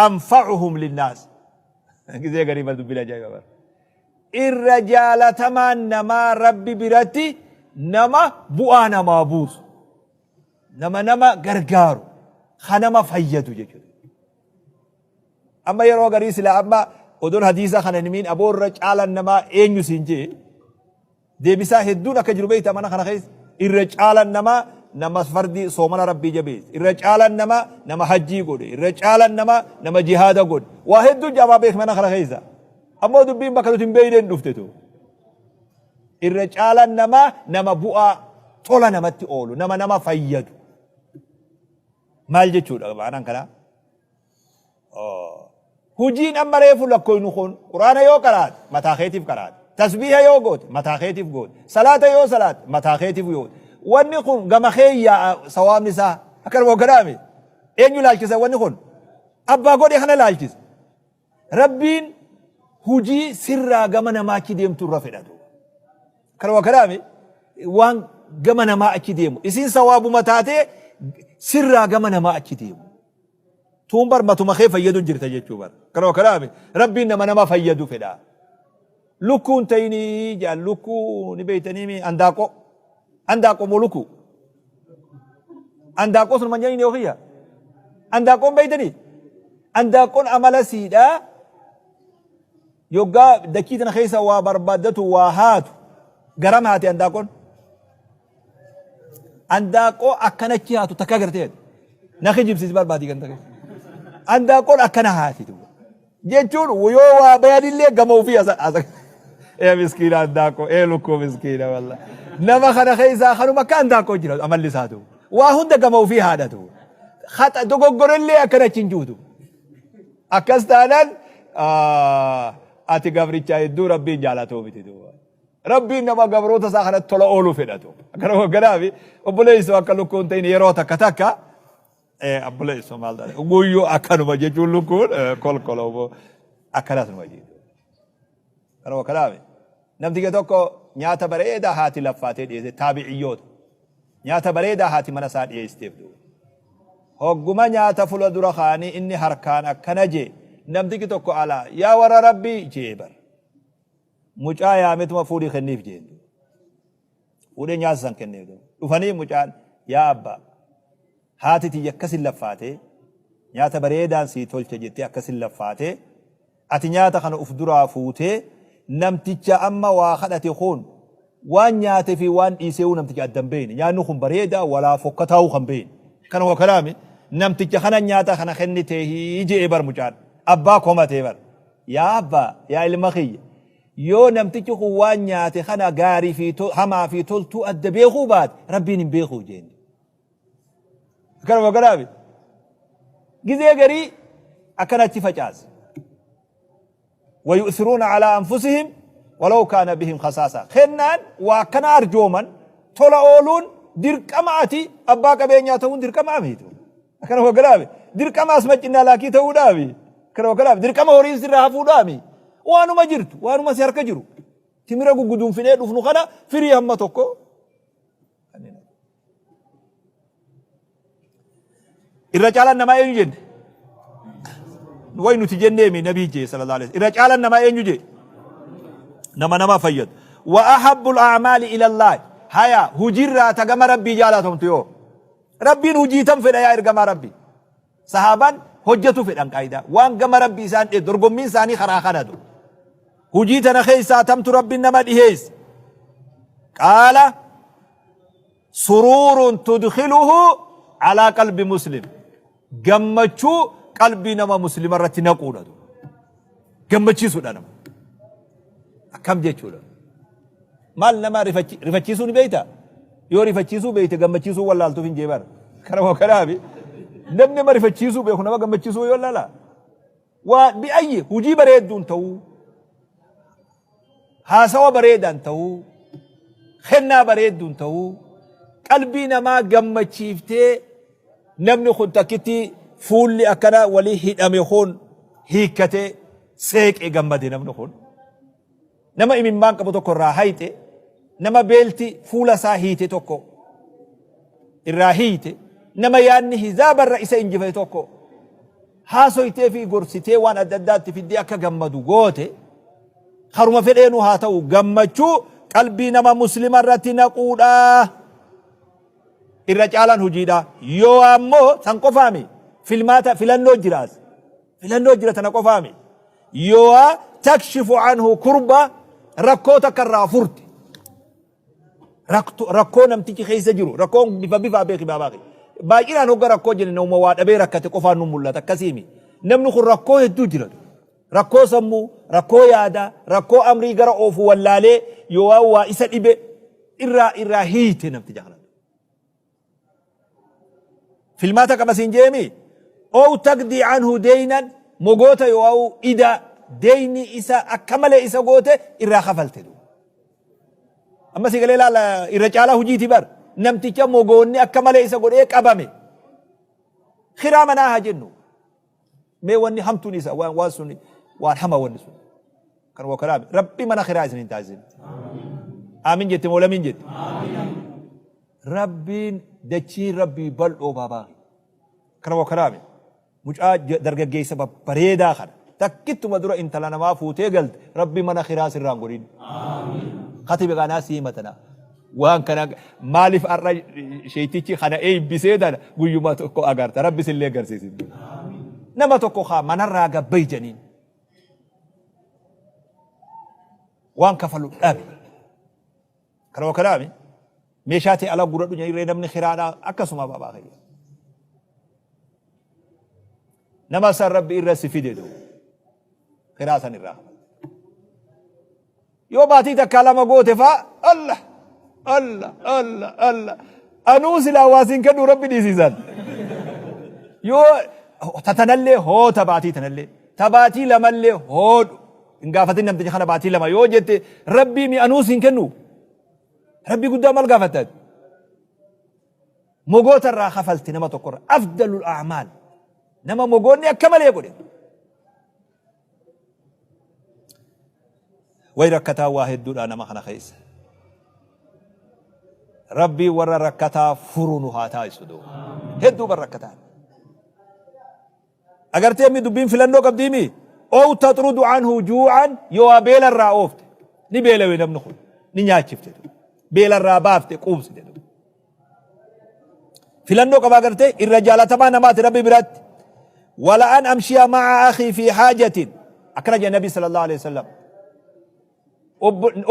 anfa'uhum linnaas. Gizee garii bar dubbiin ajaa'iba bar. Irra jaalatamaan namaa Rabbi biratti nama bu'aa namaa buusu. Nama nama gargaaru. Ka nama fayyadu jechuudha. Amma yeroo garii silaa amma odoon hadiisa kana hin himin aboo irra caalan namaa eenyu siin jee deebisaa hedduun akka jiru beekta mana kana keessa irra caalan namaa nama fardii soomana rabbii jabeesse irra caalan namaa nama hajjii godhe irra caalan namaa nama jihaada godhe waa hedduun jaamaa beek mana kana keessa ammoo dubbiin bakka nuti hin beekneen dhufte tu irra caalan namaa nama bu'aa tola namatti oolu nama nama fayyadu maal jechuudha maanaan kanaa Hujiin amma reefu lakkoynu kun quraana yoo qaraate mataa keetiif qaraate. Tasbiiha yoo goote mataa keetiif goote. Salaata yoo salaate mataa keetiif goote. Wanni kun gama kee yaa'a sawaabni isaa akkanuma hogganaame. Eenyu laalchisa wanni kun? Abbaa godhe kana laalchisa. Rabbiin hujii sirraa gama namaa achi deemtu irra fedhatu. Kanuma kanaami waan gama namaa achi deemu. Isiin sawaabuma taatee sirraa gama namaa achi deemu. Tuun bar matuma kee fayyadu jirta jechuu bar. Kanuma kanaami rabbiin nama nama fayyadu fedha. Lukkuun ta'inii jaan lukkuu ni beeytanii andaaqoo. Andaaqoo moo lukkuu? Andaaqoo sun manjanii yoo kiyya. Andaaqoon beeytanii? Andaaqoon amala siidhaa yoggaa dachii tana keessa waa barbaaddatu waa haatu garam haati andaaqoon. Andaaqoo akkanachi haatu takka gartee na kijibsiisi barbaadii ganda keessa. Andaaqoon akkana haati duuba. Jechuun yoo waa bayanillee gama ofii asa asa. Ee miskiina andaaqoo ee lukkuu miskiina walla. Nama kana keessaa kanuma akka andaaqoo jira amalli isaatu. Waa hunda gama ofii haadhatu. Haxa dogoggorellee akkana achi hin juutu. Akkas taanaan ati gabrichaa hedduu rabbiin jaalatuu miti duuba. Rabbiin nama gabroota isaa kanatti tola ooluu fedhatu. Akkana hogganaafi obboleessoo akka lukkuun ta'in yeroo takka takka obboleessoo maal taate guyyuu akkanuma jechuun lukkuun kolkoloo akkanas numa jechuudha. Kanuma kanaafi namti tokko nyaata bareedaa haati laffaatee dhiyeesse taabiciyyoota. Nyaata bareedaa haati mana isaa dhiyeessiteef duuba. Hogguma nyaata fula dura kaanii inni harkaan akkana jee namtichi tokko alaa yaa warra rabbii jee bar. Mucaa yaametuma fuudhii kenniif jeen duuba. Fuudhee nyaata san kenneef duuba. Dhufanii mucaan yaa abbaa haati tiyya akkasin laffaatee nyaata bareedaan sii tolche jettee akkasin laffaatee ati nyaata kana uf duraa fuutee namticha amma waa kadhate kun waan nyaate fi waan dhiiseewu namticha adda hin beekne nyaanni kun bareedaa walaa fokkataa'uu kan beekne kana waa kanaami namticha kana nyaata kana kenniteehi je'ee bar mucaan abbaa komatee bar Yaa abbaa, yaa ilma kiyya, yoo namtichi kun waan nyaate kana gaarii fi hamaa fi toltuu adda beekuu baate, Rabbiin hin beekuu jeen. Akkanuma kanaafi. Gizee garii akkanatti facaase. Wayu'thiruuna alaa anfusihim walaw kaana bihim khasaasa. Kennaan waa akkana arjooman tola ooluun dirqama ati abbaa qabeenyaa ta'uun dirqama miti. Akkana hogganaafi dirqama as maccinnaa laakii ta'uudhaafi akkana hogganaafi dirqama horiin sirraa hafuudhaami waanuma jirtu waanuma si harka jiru timira gugguduunfinee dhufnu kana firii hamma tokko irra caalaan namaa eenyu jenne way nuti jenneemi nabii jee sallallahu alaihi irra caalaan namaa eenyu jee nama nama fayyadu wa ahabbul a'maali ila Allah haya hujirraa tagama rabbii jaalatamtu yoo Rabbiin hujii tam fedha yaa ergamaa Rabbii? Sahaabaan hojjatu fedhan qaayidaa. Waan gama Rabbii isaan dhiyeessu dorgommiin isaanii karaa kanatu. Hujii tana keessaa tamtu Rabbiin nama dhiheesse. Qaala suruurun tudkiluhu alaa qalbi muslim. Gammachuu qalbii nama muslima irratti naquudha. Gammachiisuudha nama. Akkam jechuudha. Maal nama rifachiisuu ni beektaa? Yoo rifachiisuu beekte gammachiisuu wallaaltuuf hin jeebar. Kanuma kanaafi namni nama rifachiisuu beeku nama gammachiisuu yoo laala. Waa bi'ayyi hojii bareedduun ta'uu haasawa bareedaan ta'uu kennaa bareedduun ta'uu qalbii namaa gammachiiftee namni kun takkitti fuulli akkana walii hidhame kun hiikkatee seeqee gammade namni kun. Nama imimmaan qabu tokko irraa hayxe, nama beelti fuula isaa hiite tokko irraa hiite, nama yaadni hizaabarra isa injifate tokko Haasoytee fi gorsitee waan adda addaatti fiddee akka gammadu goote karuma fedheenuu haa ta'u gammachuu qalbii nama muslima irratti naquudha. Irra caalaan hojiidha. Yoo ammoo san qofaami filmaata filannoo jiraas. Filannoo jira tana qofaami. Yoo takshifu anhu kurba rakkoo takka irraa furte. Rakkoo namtichi keessa jiru rakkoon bifa bifaa beeki baabaa kee. Baay'inaan hogga rakkoo jenne nama waa dhabee rakkate qofaan nu mul'ata akkasiimi. Namni kun rakkoo hedduu jira. Rakkoo sammuu, rakkoo yaadaa, rakkoo amrii gara oofu wallaalee yoo waa isa dhibe irraa irraa hiite namticha kana. Filmaata qaba siin jeemi. Ow taqdii anhu deynan mogoota yoo ida deyni isa akka malee isa goote irraa kafalte. Amma si galee laala irra caalaa hujiiti bar. Namticha mogoonni akka malee isa godhee qabame. Kiraa manaa haa jennu. Mee wanni hamtuun isa waan waan sun waan hama wanni sun. Kan waa kalaame rabbi mana kiraa isin hin taasisin. Aamin jette moo lamiin jette? Rabbiin dachiin rabbii bal'oo baabaa. Kana waa kalaame mucaa dargaggeessa babbareedaa kana takkittuma dura intala namaa fuutee galte rabbi mana kiraa sirraa hin godhin. Katibe kanaa sii himatana. Waan kana maaliif har'a sheeytichi kana eebbisee tana guyyuma tokko agarta rabbi sillee agarsiisin. Nama tokko kaa manarraa gabbayi janiin. Waan kafalu dhabe. Kana waa kanaami meeshaa ta'e ala guradhu jedhanii namni kiraadhaa akkasuma baabaa kiyya. Nama san rabbi irra si fide duuba. Kiraa san irraa kafalte. Yoo baatii takkaa lama goote faa Allah Allah Allah Allah anuu silaa waa siin kennu rabbi dhiisisan. Yoo tatanallee hoota baatii tanallee ta baatii lamallee hoodhu hin gaafatin namticha kana baatii lama yoo jette rabbii mi anuu siin kennu rabbii guddaa maal gaafatta ati? Mogoota irraa kafalti nama tokkorra afdalul a'maal nama mogoonni akka malee godhe. Way rakkataa waa hedduudha nama kana keessa. Rabbii warra rakkataa furu nu haa taasisu duuba. Hedduu bar rakkataa. Agartee mi dubbiin filannoo qabdii mi? Ow taxrudu anhu juu'an yoo waa beela irraa oofte. Ni beelawe namni kun. Ni nyaachifte. Beela irraa baafte quubsite. Filannoo qaba agartee irra jaalatamaa namaati rabbi biratti. Wala an amshiya ma'a akhi fi haajatin. Akkana jedhe Nabi sallallahu alaihi wasallam.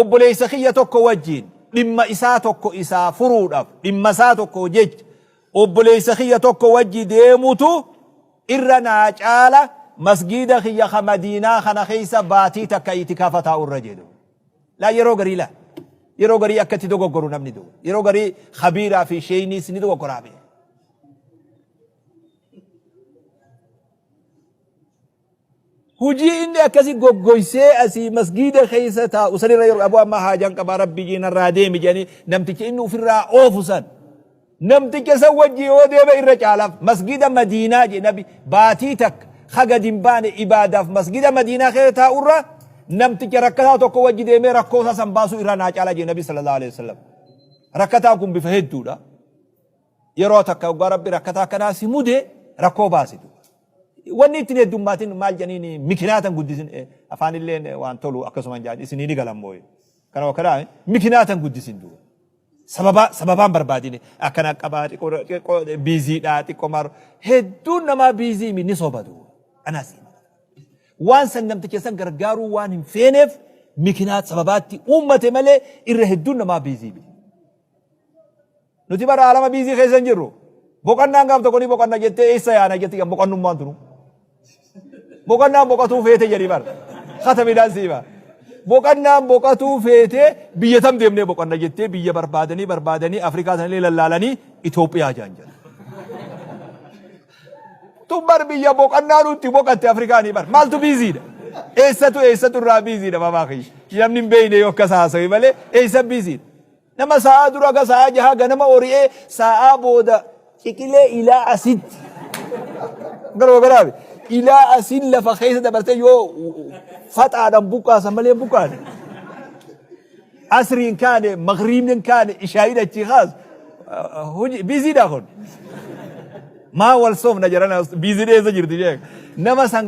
Obboleessa kiyya tokko wajjin dhimma isaa tokko isaa furuudhaaf dhimma isaa tokko jecha obboleessa kiyya tokko wajji deemutu irra naa caala masgiida kiyya ka Madiinaa kana keessa baatii takka itikaafa taa'u irra jedhu. Laa yeroo garii laa. Yeroo garii akka itti dogoggoru namni du'u. Yeroo garii khabiiraa fi sheeyniis ni dogoggoraa bee. Hujii inni akkasi goggoysee asii masgiida keessa taa'u sanirra yeroo aboo amma haajaan qabaa rabbi jiinarraa deemi jedhanii namticha inni ofirraa oofu san Namticha san wajji yoo deeme irra caalaaf. Masgida Madiinaa jedhe nabi baatii takka ka gad hin baane ibaadaaf masgida Madiinaa keessa taa'urra namticha rakkataa tokko wajji deemee rakkoo isaa san baasuu irraa naa caala jedhe nabi sallallahu alaihi wasallam. Rakkataan kun bifa hedduudha. Yeroo takka hoggaa rabbi rakkataa akkanaa si mude rakkoo baasitu. Wanni ittiin heddummaatin maal jedhaniin mikinaatan guddisin afaanilleen waan tolu akkasuma hin isinii ni galan mooye. Kana wakkanaa mikinaatan guddisin duuba. Sababaa sababaan barbaadine akkana qabaa xiqqoo xiqqoo biiziidhaa xiqqoo maar hedduun namaa biizii mi ni soba duuba. Anaas waan san namticha san gargaaruu waan hin feeneef mikinaat sababaatti uummate malee irra hedduun namaa biizii mi. Nuti bara alama biizii keessa hin jirru. Boqannaan gaaf tokko ni boqanna jettee eessa yaana jetti boqannummaan tunu. Boqannaan boqatuu feete jedhi bar. Katabidhaan sii bar. Boqannaan boqatuu feete biyya tam deemnee boqanna jettee biyya barbaadanii barbaadanii Afrikaa sanillee lallaalanii Itoophiyaa jaan jedha. Tun bar biyya boqannaa nutti boqatte Afrikaanii bar. Maaltu biiziidha? Eessatu eessatu irraa biiziidha babaa kiyya. Namni hin beekne yoo akkas haasawe malee eessa biiziidha? Nama sa'aa dura ga sa'aa jaha ganama ori'ee sa'aa booda ciqilee ilaa asitti. Garuu garaabe ilaa asiin lafa keessa dabartee yoo faxaadhaan buqqaasan malee hin buqqaane. Asriin kaane magriibni kaane ishaayiin achii kaas hojii biiziidha kun. Maa wal soofna jarana, biizi dheessa jirti, sheek. Nama san